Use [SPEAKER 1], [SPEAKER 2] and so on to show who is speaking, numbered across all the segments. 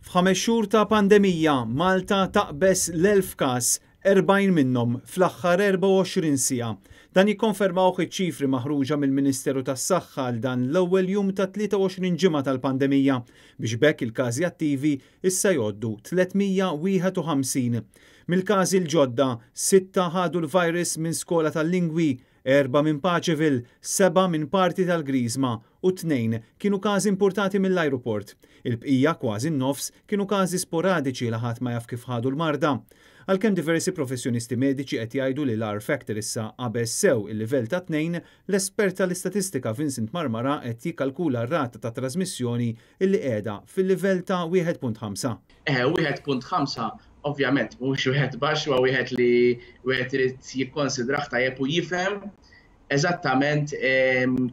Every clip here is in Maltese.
[SPEAKER 1] F'ħames xhur ta' pandemija, Malta taqbeż l-1,000 każ, 40 minnhom fl-aħħar 24 siegħa. Dan jikkonfermawh iċ-ċifri maħruġa mill-Ministeru tas-Saħħa għal dan l-ewwel jum ta' 23 ġimgħa tal-pandemija, biex b'hekk il-każi attivi issa jgħoddu 351. Mill-każi l-ġodda, sitta ħadu l-virus minn skola tal-lingwi, erbgħa minn Paceville, sebgħa minn parti tal-Griżma u tnejn kienu każi impurtati mill-ajruport. Il-bqija, kważi n-nofs, kienu każi sporadiċi li ħadd ma jaf kif ħadu l-marda. Għalkemm diversi professjonisti mediċi qed jgħidu li l-R factor issa qabeż sew il-livell ta' tnejn, l-espert tal-istatistika Vincent Marmara qed jikkalkula r-rata ta' trasmissjoni illi qiegħda fil-livell ta' 1.5.
[SPEAKER 2] Eħe, 1.5 ovvjament mhuwiex wieħed baxx, huwa wieħed li wieħed irid jikkonsidrah tajjeb u jifhem eżattament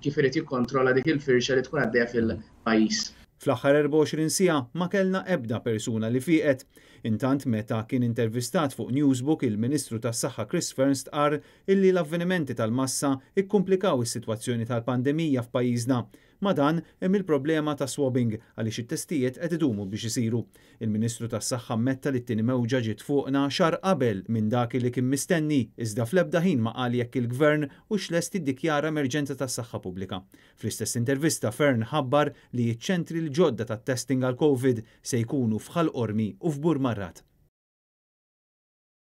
[SPEAKER 2] kif irid jikkontrolla dik il-firxa li tkun għaddejja fil-pajjiż.
[SPEAKER 1] Fl-aħħar 24 siegħa ma kellna ebda persuna li fieqet. Intant meta kien intervistat fuq Newsbook il-Ministru tas-Saħħa Chris Fearne stqarr illi l-avvenimenti tal-massa ikkumplikaw is-sitwazzjoni tal-pandemija f'pajjiżna. Ma' dan, hemm il-problema ta' swabbing għaliex it-testijiet qed idumu biex isiru. Il-Ministru tas-Saħħa ammetta li t-tieni mewġa ġiet fuqna xahar qabel minn dak li kien mistenni, iżda fl-ebda ħin ma qal jekk il-Gvern hux lest jiddikjara emerġenza tas-saħħa pubblika. Fl-istess intervista Fearne ħabbar li ċ-ċentri l-ġodda tat-testing għall-Covid se jkunu f'Ħal Qormi u f'Burmarrad.